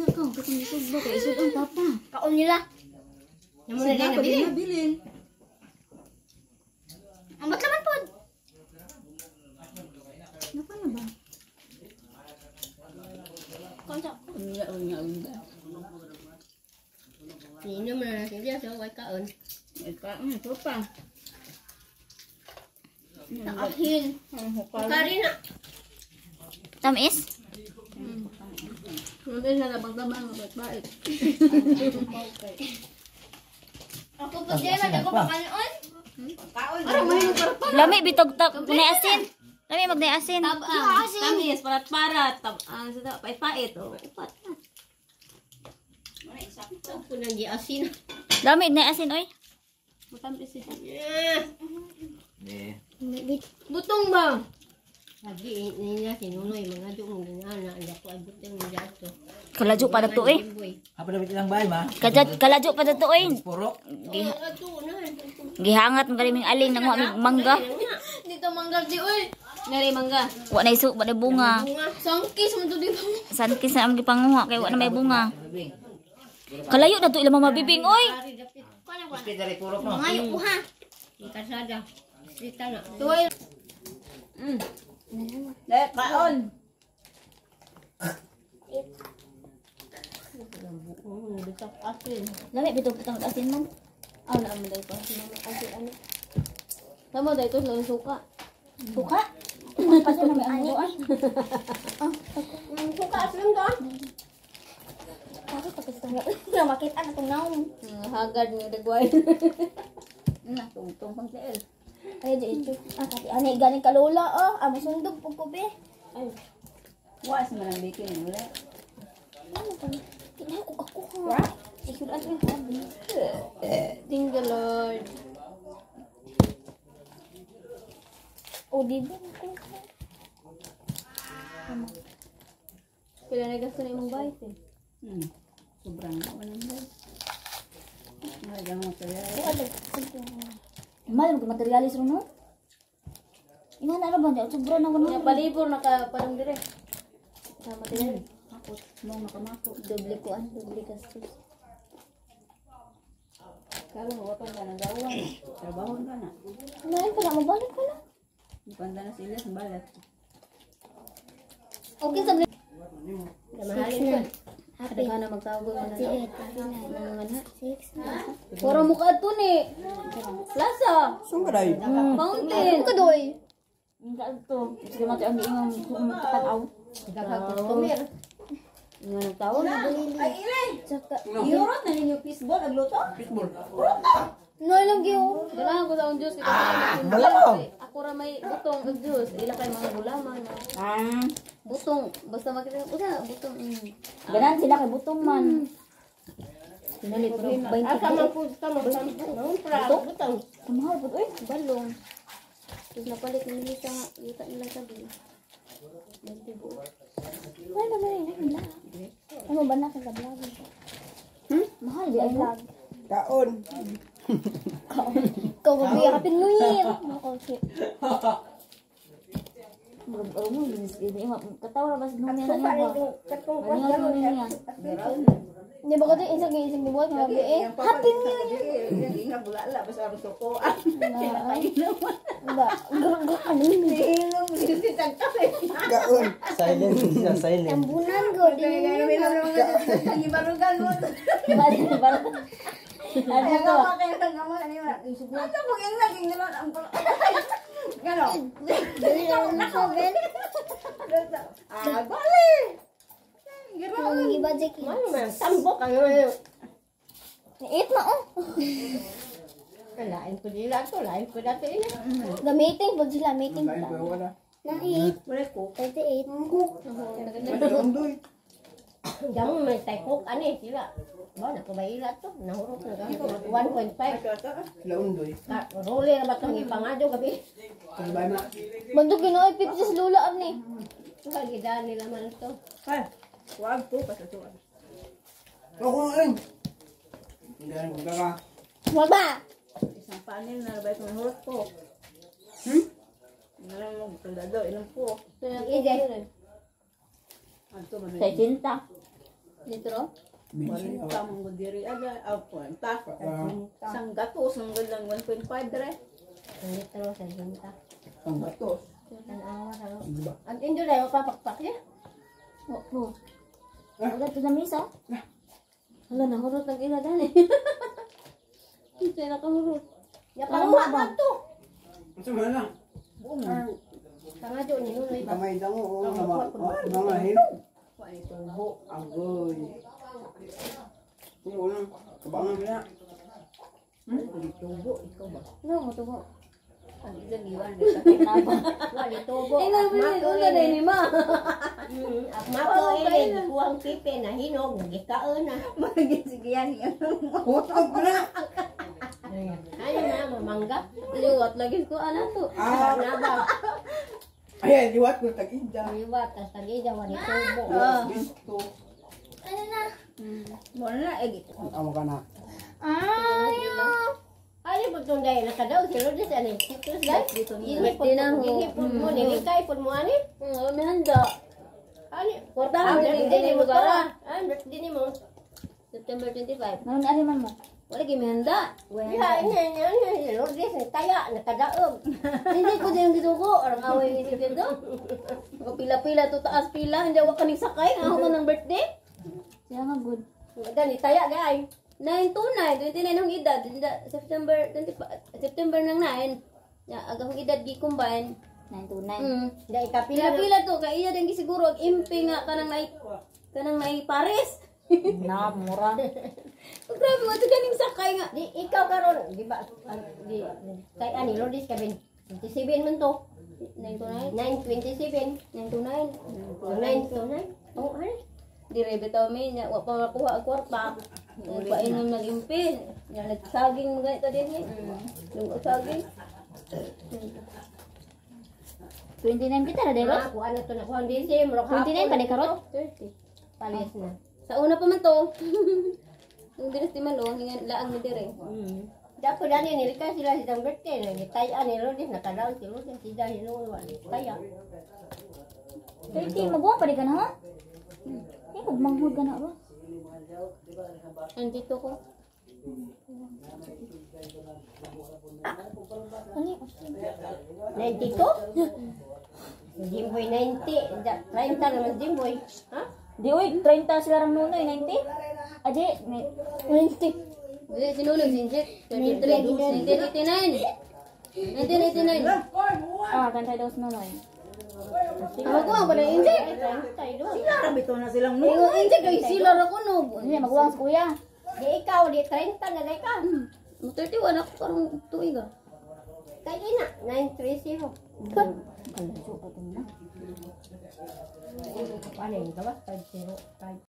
Sa kaon katong isog ba kay isog ang papa. Kaon nila. Namo na din nabili. Nabilin. Ang ba't laman pod? Napa na ba? Kaon sa. Unya unya unya. Niinom na na siya so way kaon. Ika, sopa. Nakahin. Kari na. Tamis? Hindi na labang-labang, bait-bait. Ako po dyan, ako pa kanon. Lami bitog ta kunay asin. Lami magnay asin. Tabang, tamis, parat-parat, tabang, pait-pait. Oh, upat. Ako nang giasin. Lami nay asin oy. Matamis siya. Yeah. Eh, Butong ba? Lagi niya sinunoy mga do mong ginana ang ako ay butang niya ato. Kaladyo pa to eh. Apa dapat ilang bahay ma? Kajad kaladyo pa to eh. Purok. Gihangat man galing aling nang mig mangga. Dito manggal di oy. Nari mangga. Wa na isu, wa na bunga. Sangkis mo to di ba? Sankis na ang gipanguha kay wa na may bunga. Kalayo na to ilang mga bibing oy. Isti dari purok no. Ngayo ko ha. Kasada. Sita na. Tuway. Dek, kaon. Lami bitog tang asin man. Ah, naman dahil pa. Asin, ano. Tama dahil ito lang suka. Suka. Paso na may ang buwan. Suka asin do. Bakit pagkita mo? Na makita na itong naong. Hagad ng dagway. Na, tungtong pang tiil. Ay, di ito. Ah, kati ani galing kalula oh. Amo sundog pug ko be. Wa sa manang bikin wala. Ano pa? Kinaw ko ako ha. Isulat yung habi. Thank the Lord. O di ba ko? Pila na gasto na imong bayit eh. Sobrang walang bay. Ay, ang material. Mahal mo materialis ro no. Ingan na ba sobra na Nga kuno. palibor naka parang dire. Tama din. Makot mo nakamako doble ko an doble gastos. Karon wa pa na nagawa. Trabaho ka na. Ngayon pala mabalik pala. Panda na sila sa balat. Okay sa Mahalin ka. Happy. Kada na magtawag na. 38, 39, 6, Puro mukha to ni. Plaza. Sunggaray. Fountain. Ano ka doy? Hindi to. Sige mo ang giingon tanaw. Daghang customer. Nga nagtawag. Ay, ilay! Tsaka, Yurot na ninyo fishball agluto? Fishball. no lang gyud. Dalahan ko sa akong juice. Malamang. Ako ra may butong og juice. Ila kay mga gulaman. Ah, Butong. Basta makita ko usa butong. Ganan sila kay butong man. Pinalit pero Asa man po sa mo sa mo. Butang. Mahal pud oy. Balong. Tapos napalit ni Melissa nga yuta nila sabi. 20 buo. Wala naman rin ang vlog. Ano ba na sa vlog? Mahal di ay Vlog. Kaon. Ikaw gabi, Happy New Year! Okay. Murag mo katawa ra ba sa nung niya ba? Ano niya? Di ba ko ito isang isang buwan mga gabi eh? Happy New Year! Nga bulala basta ang suko. Ba, gurag ka nini. Kaon. Silent siya, silent. Tambunan ko, di Gibarugan mo. Bali ba? Ano to? Ano kung yung laging naman ang Gano? Dali lang na ko, Ben. Ah, bali. Ang iba, Jackie. Ano man tambok ano man. Naiit na, oh. Lain ko nila to, lain ko dati ina. The meeting po sila, meeting Lain pa. pa wala. Naiit. Wala ko. 38. Undoy. Damo may taykok ani sila. Ba na ko ba ila to? Nahurot na gamit 1.5. Sila undoy. Ka role ra ba tong ipangadyo gabi? Sila bay ma. Bandog yun, ay, 50 sa lula, arni. Kagidaan nila man to. Ay, wag po pasatuan. Ako eh. Hindi ko kaka. Wag ba? Isang panel na ba itong hurot ko? Nalang mo soldado ilang po. Ide. Anto man. Sa cinta. Litro? 40 mo diri ada ah 40. Sanggatos ang lang 1.5 dire. Ang litro sa ginta. Ang gatos. Tanawa sa Diba? Ang indo na yung papakpak niya. Oo. Wala to na misa. Hala, nahurot ang ila dali. Hindi na kahurot. Napanguha man to. Asa man na? Tanga doon ni Nunoy ba? Kamay dango o mga hinog. Wa ni tubo. Agoy. Ano lang? Kabangan mo na. Tubo ikaw ba? Ano mo tubo? Ang daliwan. Wali tubo. Eh, nga, una din ni ma. Mako ini gikuhang pipe na hinog, gikaon na. Sige yan. Hotdog ko na! Ay na mamangga. Liwat lagi ko ana to. Ah, Na ba? ay, liwat ko tag-ida. Liwat tas tagida wali tubo. Bisto. Ano na? Mo na eh gito. Amo ka na. Ayaw. Ay mo tong dai nakadaw si Lourdes ani. Siklus dai. Dito niya. Dili Birthday na ho. Dili pud mo nilikay pud mo ani. May handa. Ani. Kwartahan Ah, din birthday din mo mo to. gara. Ah, birthday ni mo. September 25. Ano ni ariman mo? Wala gyud may handa. Ya, ini ini si Lourdes ni taya nakadaog. Hindi ko din gituko. Arang away ni si Kedo. Pila-pila to taas pila. Hindi wa kaning sakay. Ang ako ng birthday. Siya nga good. Gani taya gay. 929, 29 ang edad. September 25, September ng 9. Ya, aga akong edad gi combine. 929. Dai kapila Pila-pila to kay iya din siguro ang impi nga kanang nay Paris. Na mura. Grabe mo to ganing sakay nga. Di ikaw karon, di ba? Di kay ani Lourdes kay 27 man to. 929, 927. 929. 929. Oh, ano? Dire bitaw mi nya wa pa makuha ang kwarta. Nagpainom nag-impi. Nya nagsaging mga ganito din eh. Yung saging. 29 kita ra dero. Ah, kuha na to na kuha DC, murag 29 pa ni karot. 30. Palis na. Sa una pa man to. Yung diris di man oh, hingan laang mi dire. Dapo dani nilikay sila sa birthday na gitaya ni Lourdes nakadaw si Lourdes sila hinuwa taya. 30 maguwa pa di ka na ha? Eh, kung manghud ka na ba? Andito ko. Ano? 92? Jimboy 90, 30 naman Jimboy. Ha? Di uy, 30 sila rang nunoy, 90? Adi, may 90. Dili sinunog sinjit. 33. 1989. 1989. Ah, kanta daw sa nunoy. Maguwang pa na injik. Sila ra bitaw na silang no. Ingo injik kay sila ra ko no. Hindi, maguwang sa kuya. Di ikaw di 30 na day ka. Mo 31 ako karong tuig ah. Kay ina 930. Kalayo pa na. Ano yun? Gawas 505.